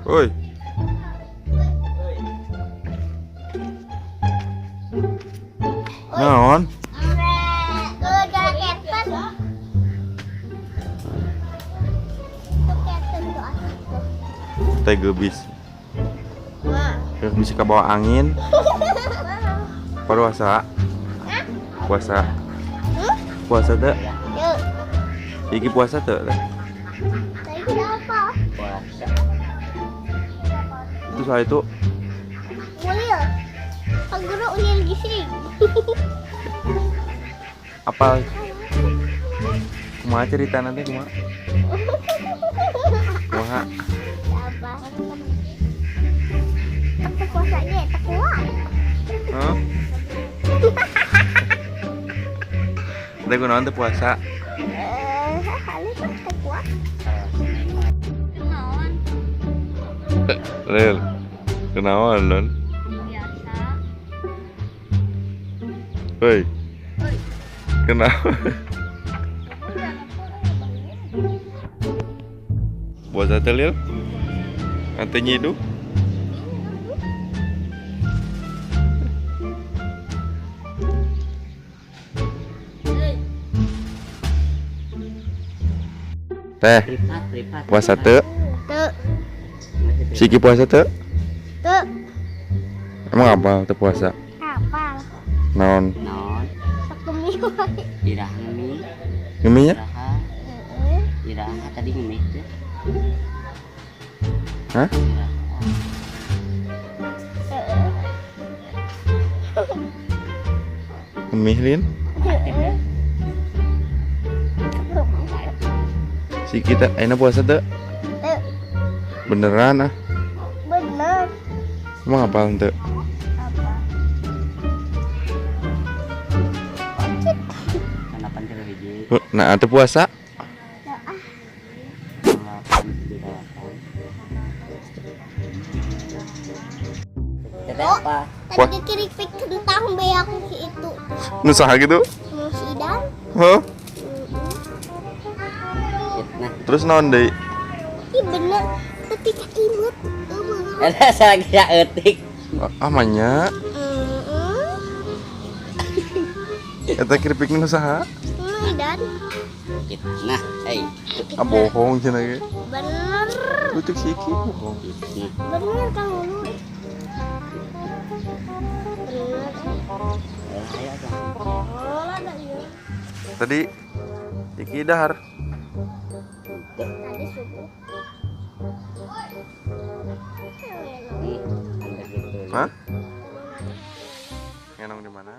Oi. Naon? Teh geubis. Bisa ke bawah angin. Puasa. Puasa. Puasa teh. Iki puasa teh. Puasa. Itu soal itu. Ulil. Pak guru ulil gising. Apa? Kumaha cerita nanti kumaha? Kumaha? Apa? Tak puasanya tak kuat. Hah? Teh kunaon teu puasa? Halis teu kuat. Kenaon? Lil. Kenaon, Lon? Biasa. Hoi. Kenapa? Puasa teh, Lil? Ante nyidu? Teh, puasa teu? Teu. Siki puasa teu? Teu. Emang apa teu puasa? Apal. Naon? Naon? Sok gemi wae. Iraha ngemi. Ngeminya? Heeh. Iraha tadi ngemi teh. Hah? Heeh. Ngemih, Lin? Heeh. Si kita ayeuna puasa teu? Teu. Beneran ah? Bener. Emang apa teu? Apa? Nah, teu puasa? Oh, tadi keripik kentang beak si itu. Nu saha gitu? Nu si Idan. Hah? Terus naon deui? Ih bener, ketika imut. Eta salah saeutik. Ah manya. Eta keripik nu saha? Nu Idan. Nah, hei. Ah bohong cenah ge. Bener. Lucu si Iki bohong. Bener Kang Ulu. Bener. Tadi Iki dahar. Tadi subuh. Hah? Ngenong di mana?